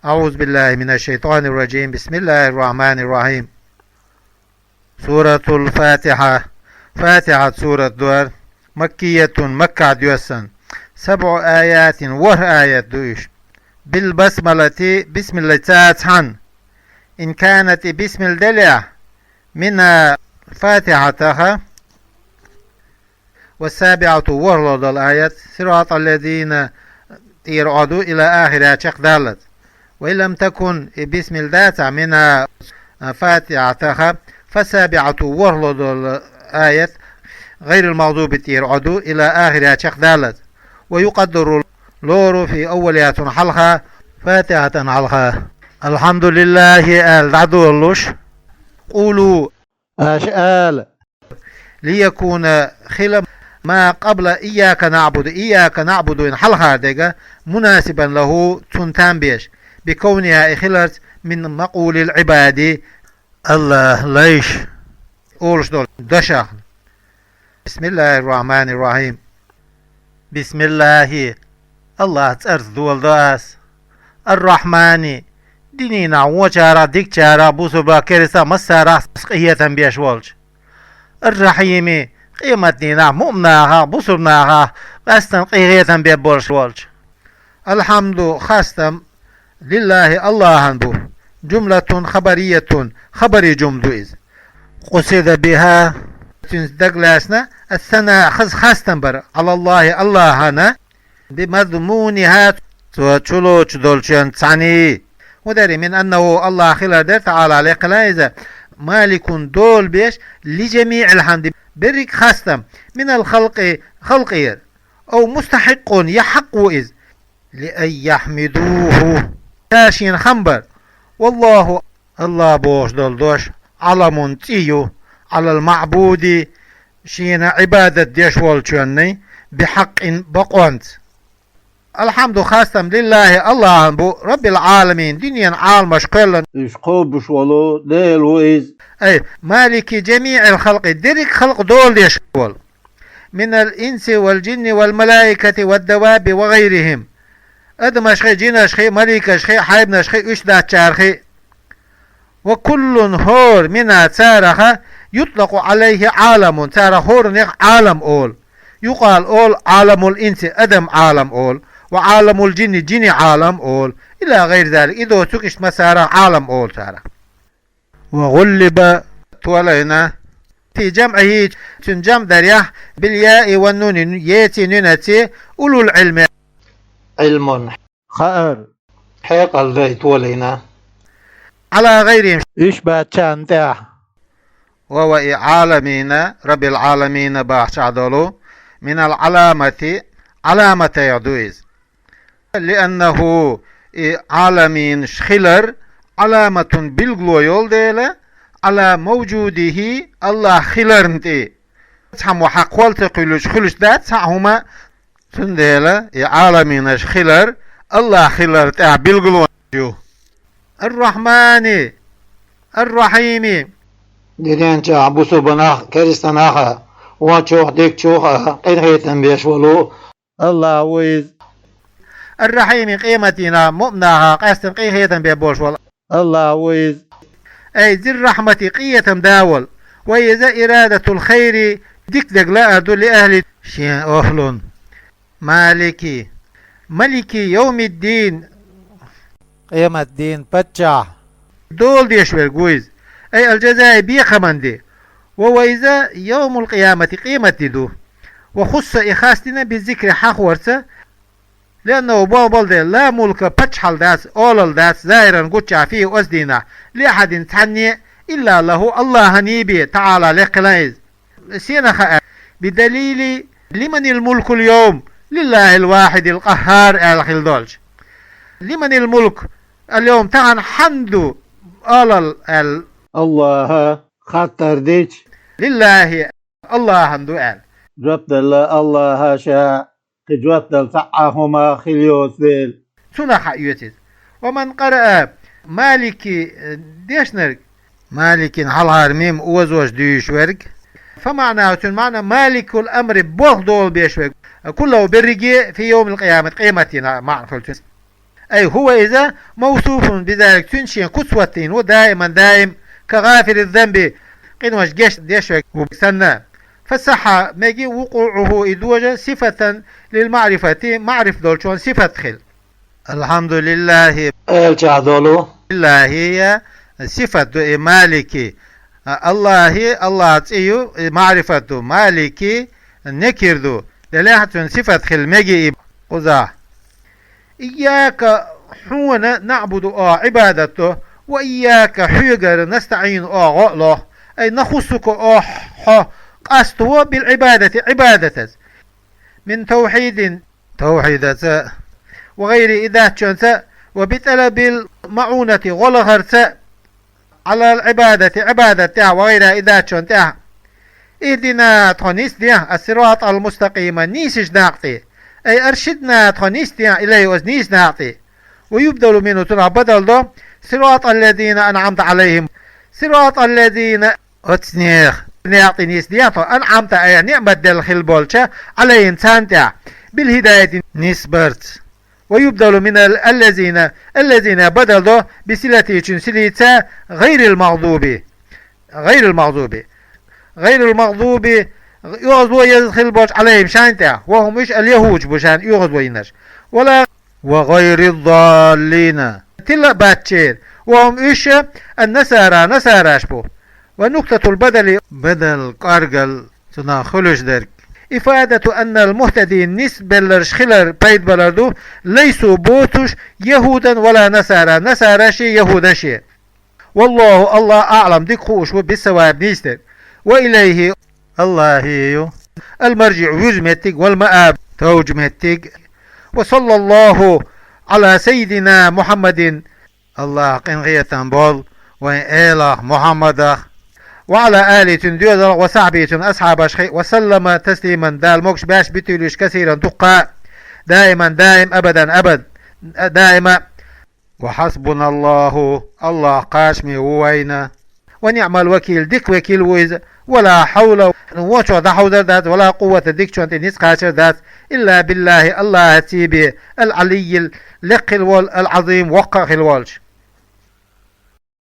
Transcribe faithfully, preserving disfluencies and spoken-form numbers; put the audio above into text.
أعوذ بالله من الشيطان الرجيم. بسم الله الرحمن الرحيم. سورة الفاتحة. Фатихьат сурат ду ер. مكية, Маккахь доьссина. سبع آيات, ворхӀ аят ду уьш. بالبسملة, бисмиллаца цхьаьна. إن كانت, и бисмилла делахь, من, Фатихьатах, والسابعة, ворхӀлагӀа долу аят, صراط الذين, тӀера Ӏо ду, إلى آخره, чекхдаллалц. وإن لم تكن, и бисмилла дацахь, من, Фатихьатах, فالسابعة, ворхӀлагӀа долу аят, غير المغضوب, тӀера Ӏо ду, إلى آخره, чекхдаллалц. ويقدر, лору, في أولها, цунна хьалха, Фатихьатан хьалха. الحمد لله аьлла дӀадолалуш. قولوا, аша ала. ليكون, хила, ما قبل إياك نعبد, إياك نعبد, хьалхара дерг, مناسبا له, цунна там беш, بكونها, и хиларца, من مقول العباد, АллахӀан лайш олуш долу дашах. بسم الله الرحمن الرحيم. Бисмиллахи, АллахӀан цӀарца доладо ас. Ар-Рахьмани, динехь вочарах, дикачарах, бусурба, керста, массарах къинхетам беш волчу. Ар-Рахьими, къематдийнахь муъминнахах, бусурнахах къаьсттина къинхетам беш болуш волчу. Алхьамду, хастам, лиллахи, АллахӀан бу. Жумлатун хабариятун, хабари жумла ду иза. Къусида биха, цуьнца дагалаьцна, ас-сана, хаза хастам бар, АллахӀи, АллахӀана, бимазмуниха, цо чулоцуш долчун цхьаьний. ХӀун дара, мин аннаху, АллахӀ хилар дара, таӀала, лекхалан иза, маликун, долу беш, ли жамиӀил хьамди, берриг хастам, минал халкъи, халкъера. Ав мустахьикъун, я хьакъ ву иза, ли ан яхьмидуху, ша шена хам бар. Валлаху, АллахӀ бохуш долу дош, Ӏаламун, цӀий ю, Ӏалал маъбуди, шена Ӏибадат деш волчунна, бихьакъин, бакъонца. Алхьамду, хастам, лиллахи, АллахӀан бу, Раббил Ӏаламин, дуьненан Ӏаламаш кхоьллина, уьш кхобуш волу Дела ву иза. Ай, малики жамиӀил халкъи, дерриг халкъ дола деш волу. Минал инси вал жинни вал малаикати вад даваби ва гӀайрихим. Адамашхи, жинашхи, маликашхи, хьайбанашхи, уьш дацчархи. Ва куллун, хӀора, мина, цараха, ютлакъу Ӏалайхи Ӏаламун, царах хӀоранех Ӏалам олу. Юкъал олу Ӏаламул инси, адам Ӏалам олу, ва Ӏаламул жинни, жини Ӏалам олу, ила гӀайри залик, и доцург иштта массарах Ӏалам олу царах. Ва гӀуллиба, толайна, фи жамъихи, цуьнан жамъ дарехь, бил яи ва нуни, еци, нуьнаци, улул Ӏилми, Ӏилмун, хаар, хьекъал дай толайна, Ӏала гӀайрихим, уьш бацчарна тӀехь. Ва ва и Ӏаламина, Раббил Ӏаламина бахча долу, минал Ӏаламати, Ӏаламатех ду иза. Лианнаху, и Ӏаламинаш хилар, Ӏаламатун, билгало йолу дела, Ӏала мавжудихи, АллахӀ хиларна тӀе. Цхьаммо хьакхол ца кхуьллуш, хуьлуш дац цхьа а хӀума, цундела и Ӏаламинаш хилар, АллахӀ хилар тӀехь билгало ю. Ар-Рахьмани, Ар-Рахьими. Диненчохь бусурбанах, керстанаха, вочух, дикачух а къинхетам беш волу АллахӀ ву иза. Ар-Рахьими, къематдийнахь муъминаха къаьсттина къинхетам беш болуш волу АллахӀ ву иза. Ай, зир-рахьмати, къинхетам да волу. Ва иза ирадатул хайри, дика дерг лаар ду, ли ахьли, шен охьлун. Малики. Малики йовмиддин. Къематдин паччахь. Дола деш верг ву иза. Ай, ал-жазаи, бекхаман де. Ва ва иза йовмул къиямати, къематди ду. Ва хусса, и хастина, биззикри, хьахорца, лианнаху, боху болу дела, ла мулка, паччахьалла дац, олалла дац, загӀиран, гуччахь, фихи, оцу дийнахь, ли ахьадин, цхьанне, илла лаху, АллахӀана бен, таӀала, лекхилан иза. Сенах хаьа? Бидалили, лиманил мулкул йовм, лиллахил вахьидил къаххар аьлла хила долчу. Лиманил мулк ал-йовм, тахана хьан ду олалла аьлла, АллахӀа хаттар дича, лиллахи, АллахӀана ду аьлла. Жоп делла АллахӀа ша, кхин жоп дала цхьа а хӀума хила йоцу дела. Цунах хьаоьцу иза. Ва ман къараа Малики, э, дешнарг, Маликин хьалхара мим озош дуьйш верг. Фа маънаху, цуьнан маьӀна, маликул амри, болх дола беш верг. Куллаху, берриге, фи йовмил къиямат, къематдийнахь маьӀна хуьлу цуьнан. أي هو إذا موصوف بذلك, цуьнца шен куц хӀоттийна ву даиман даим, كغافر الذنب, къинош гечдеш верг ву санна. فصح, мега وقوعه, и дожа, صفة للمعرفة, маӀрифа долчун сифат хила. الحمد لله, элчахь долу, лиллахӀи, сифат ду и малики. АллахӀи, АллахӀ цӀе ю, и маӀрифат ду, малики, некир ду. Делахь цуьнан сифат хила мега и кхузахь. إياك, хьуна, نعبد, оха Ӏибадат до, وإياك, хьоьгара, نستعين, оха гӀо а лоху, أي نخصك, оха хьо къасто, بالعبادة, Ӏибадатаца, من توحيد, тавхьидаца, وغير, и дац чуьнца, وبطلب المعونة, гӀо лахарца, على العبادة, Ӏибадат тӀехь, وغيرها, и дац чуьнан тӀехь. اهدنا, тхо нисде, الصراط المستقيم, нийсачу накъа тӀе. أي أرشدنا, тхо нисде, إليه, оцу нийсачу накъа тӀе. ويبدل منه, цунах бадал до, صراط الذين أنعمت عليهم. صراط الذين, оцу нехан некъа тӀе нисде тхо, أنعمت, айхьа ниӀмат делла хилла болчу, عليهم, царна тӀехь, بالهداية, нисбарца. ويبدل من الذين, الذين бадал до, بصلته, цуьнан силица, غير المغضوب, غير المغضوب, غير المغضوب, оьгӀазло еза хилла болчу, عليهم, шайна тӀехь, وهم, уьш, اليهود бу шайна оьгӀазло йинарш. ولا, وغير الضالين, тила а бац церан, وهم, уьш, النصارى, насараш бу. ونقطة البدل, бадал кӀоргал цунах хуьлуш дерг. إفادة أن المهتدين, нисбелларш хилар пайда балар ду, ليسوا, боцуш, يهودا ولا نصارى, насараш а, яхӀудаш а. والله, АллахӀ, أعلم, дика хууш ву, بالصواب, нийса дерг. وإليه, АллахӀе ю, المرجع, вуьжу меттиг, والمآب, товжу меттиг. وصلى الله على سيدنا محمد, АллахӀ къинхетам болу вайн Элах Мухьаммадах, وعلى آله, цуьнан доьзалх, وصحبه, цуьнан асхьабашха, وسلم تسليما, Дала могуш беш, битуьйлуш, كثيرا, дуккха а, دائما, даим, أبدا, абад, даима. وحسبنا الله, АллахӀ кхачаме ву вайна. ونعم الوكيل, дика векил ву иза. ولا حول, вон чохь дӀахьовзар дац, ولا قوة, дикачунна тӀе ницкъ кхачар дац, إلا بالله, АллахӀаца бен, العلي, лекха хила волу, العظيم, воккха а хила волчу.